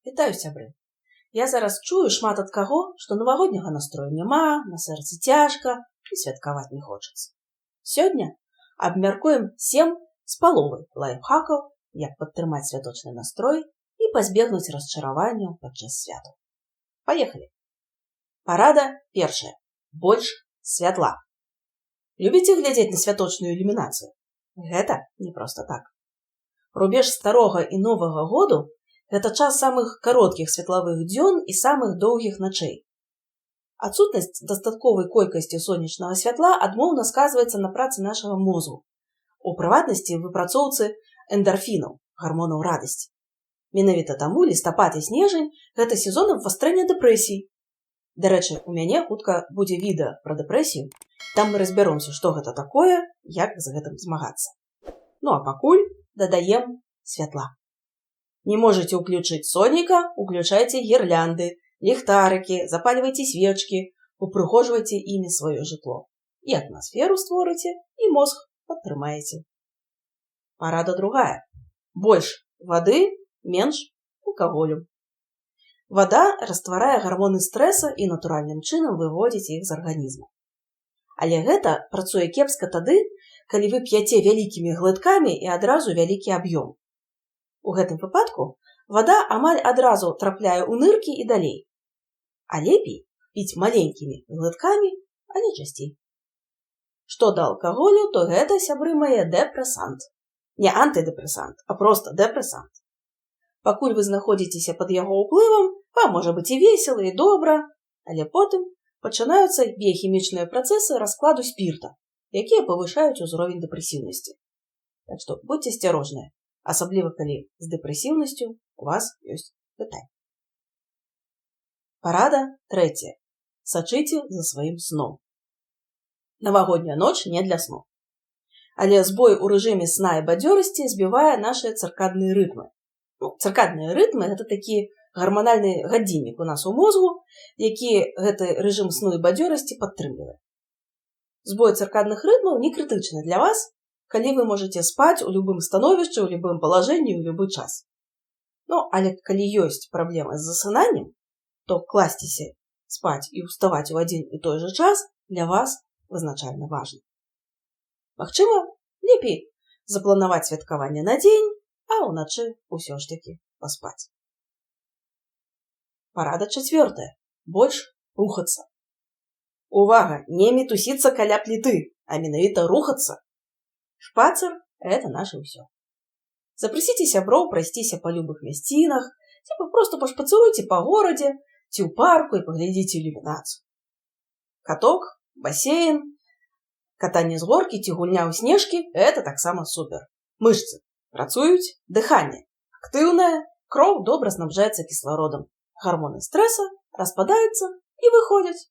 Вітаю, сябры. Я зараз чую шмат ад каго, што навагодняга настрою няма, на сэрцы цяжка і святкаваць не хочацца. Сёння абмяркуем 7 з паловай лайфхакаў, як падтрымаць святочны настрой і пазбегнуць расчараванняў падчас святаў. Паехалі. Парада першая. Больш святла. Любіце глядзець на святочную ілюмінацыю? Гэта не проста так. Рубеж старога і новага году — гэта час самых кароткіх светлавых дзён і самых доўгіх начэй. Адсутнасць дастатковай колькасці сонечнага святла адмоўна сказваецца на працы нашага мозгу. У прыватнасці, выпрацоўцы эндарфінаў, гармонаў радасці. Менавіта таму лістапад і снежань — гэта сезон абвастрэння дэпрэсій. Дарэчы, у мяне хутка будзе відэа пра дэпрэсію. Там мы разбяромся, што гэта такое, як з гэтым змагацца. Ну а пакуль дадаем святла. Не можете ўключыць сонейка — уключайце гірлянды, ліхтарыкі, запальвайце свечкі, упрыгожвайце імі сваё жытло. І атмасферу створыце, і мозг падтрымаеце. Парада другая. Больш вады, менш алкаголю. Вада растварае гармоны стрэса і натуральным чынам выводзіць іх з арганізму. Але гэта працуе кепска тады, калі вы п'яце вялікімі глыткамі і адразу вялікі аб'ём. У гэтым выпадку вада амаль адразу трапляе ў ныркі і далей. А лепей піць маленькімі глыткамі, але часцей. Што да алкаголю, то гэта, сябры мае, дэпрэсант. Не антыдэпрэсант, а проста дэпрэсант. Пакуль вы знаходзіцеся пад яго ўплывам, вам можа быць і весела, і добра, але потым пачынаюцца біяхімічныя працэсы раскладу спірта, якія павышаюць узровень дэпрэсіўнасці. Так што будьце асцярожныя, асабліва калі з дэпрэсіўнасцю у вас ёсць пытанні. Парада трэцяя. Сачыце за сваім сном. Навагодняя ноч не для сну. Але збой у рэжыме сна і бадзёрасці збівае нашыя цыркадныя рытмы. Ну, цыркадныя рытмы — гэта такі гарманальны гадзіннік у нас у мозгу, які гэты рэжым сну і бадзёрасці падтрымлівае. Збой цыркадных рытмаў не крытычны для вас, калі вы можаце спаць у любым становішчы, у любым палажэнні, ў любы час. Ну, але калі ёсць праблемы з засынаннем, то класціся спаць і ўставаць у адзін і той жа час для вас вызначальна важна. Магчыма, лепей запланаваць святкаванне на дзень, а ўначы ўсё ж такі паспаць. Парада чацвёртая. Больш рухацца. Увага, не мітусіцца каля пліты, а менавіта рухацца. Шпацыр — это наше ўсё. Запрасіце сяброў прайсціся па любых мясцінах, ці просто пашпацыруйце па горадзе ці ў парку і паглядзіце ілюмінацыю. Каток, басейн, катанне з горкі ці гульня ў снежкі — это таксама супер. Мышцы працуюць, дыханне актыўнае, кроў добра снабжаецца кіслародам. Гармоны стрэса распадаюцца і выходзяць.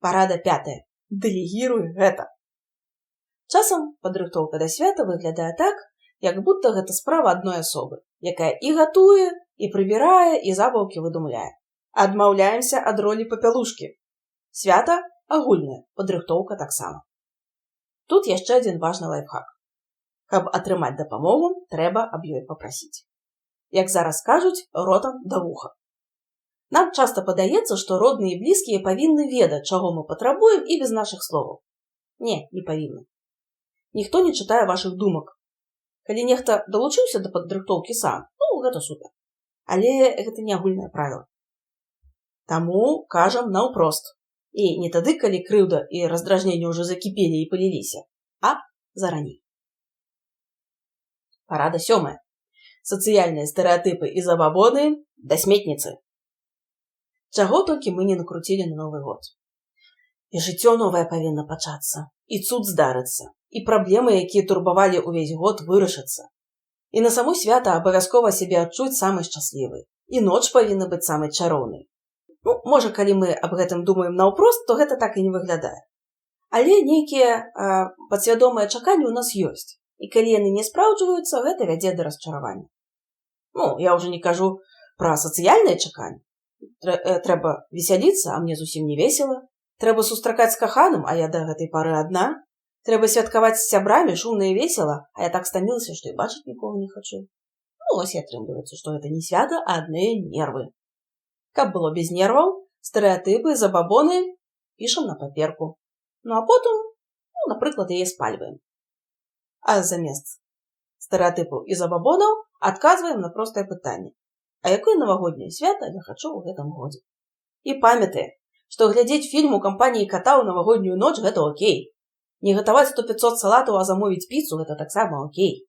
Парада пятая. Дэлегіруй гэта. Часам падрыхтоўка да свята выглядае так, як будто гэта справа адной асобы, якая і гатуе, і прыбірае, і забаўкі выдумляе. Адмаўляемся ад ролі папялушкі. Свята агульнае, падрыхтоўка таксама. Тут яшчэ адзін важны лайфхак. Каб атрымаць дапамогу, трэба аб ёй папрасіць. Як зараз кажуць, ротам да вуха. Нам часта падаецца, што родныя і блізкія павінны ведаць, чаго мы патрабуем, і без нашых словаў. Не, не павінны. Ніхто не чытае вашых думак. Калі нехта далучыўся да падрыхтоўкі сам, ну, гэта супер. Але гэта не агульнае правіла. Таму кажам наўпрост. І не тады, калі крыўда і раздражненне ўжо закіпелі і паліліся, а зараней. Парада сёмая. Сацыяльныя стэрэатыпы і забабоны да сметніцы. Чаго толькі мы не накруцілі на Новы год. І жыццё новае павінна пачацца, і цуд здарыцца, і праблемы, якія турбавалі ўвесь год, вырашацца. І на само свята абавязкова сябе адчуць самай шчаслівай. І ноч павінна быць самай чароўнай. Ну, можа, калі мы аб гэтым думаем наўпрост, то гэта так і не выглядае. Але нейкія падсвядомыя чаканні ў нас ёсць. І калі яны не спраўджваюцца, гэта вядзе да расчаравання. Ну, я ўжо не кажу пра сацыяльныя чаканні. Трэба весяліцца, а мне зусім не весела. Трэба сустракаць з каханым, а я да гэтай пары адна. Трэба святкаваць з сябрамі шумна і весела, а я так стамілася, што і бачыць нікога не хачу. Ну, вось і атрымліваецца, што гэта не свята, а адныя нервы. Каб было без нерваў, стэрэатыпы, забабоны пішам на паперку. Ну а потым, ну, напрыклад, яе спальваем. А замест стэрэатыпаў і забабонаў адказваем на простае пытанне: а якое навагодняе свята я хачу ў гэтым годзе? І памятаем, што глядзець фільм у кампаніі ката ў навагоднюю ноч — гэта окей. Не гатаваць 100-500 салатаў, а замовіць піцу — гэта таксама окей.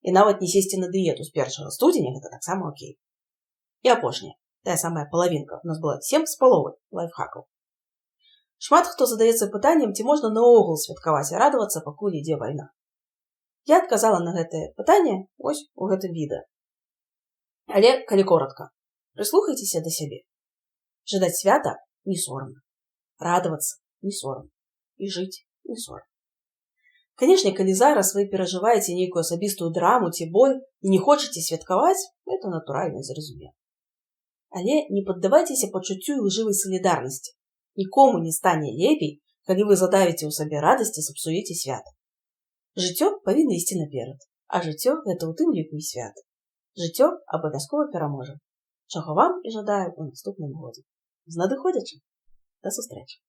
І нават не сесці на дыету з 1 студзеня — гэта таксама окей. І апошняе, тая самая палавінка, у нас была 7,5 лайфхакаў. Шмат хто задаецца пытаннем, ці можна наогул святкаваць і радавацца, пакуль ідзе вайна. Я адказала на гэтае пытанне ось у гэтым відэа. Але калі коратка, прыслухайцеся да сябе. Жадаць свята не сорамна, радавацца не сорамна і жыць не сорамна. Канешне, калі зараз вы перажываеце нейкую асабістую драму ці боль і не хочаце святкаваць, это натуральна і зразумела. Але не паддавайцеся пачуццю ілжывай салідарнасці. Нікому не стане лепей, калі вы задавіце ў сабе радасць і сапсуеце свята. Жыццё павінна ісці наперад, а жыццё — гэта ў тым ліку і свята. Жыццё абавязкова пераможа. Чаго вам і жадаю ў наступным годзе. З надыходзячым! Да сустрэчы!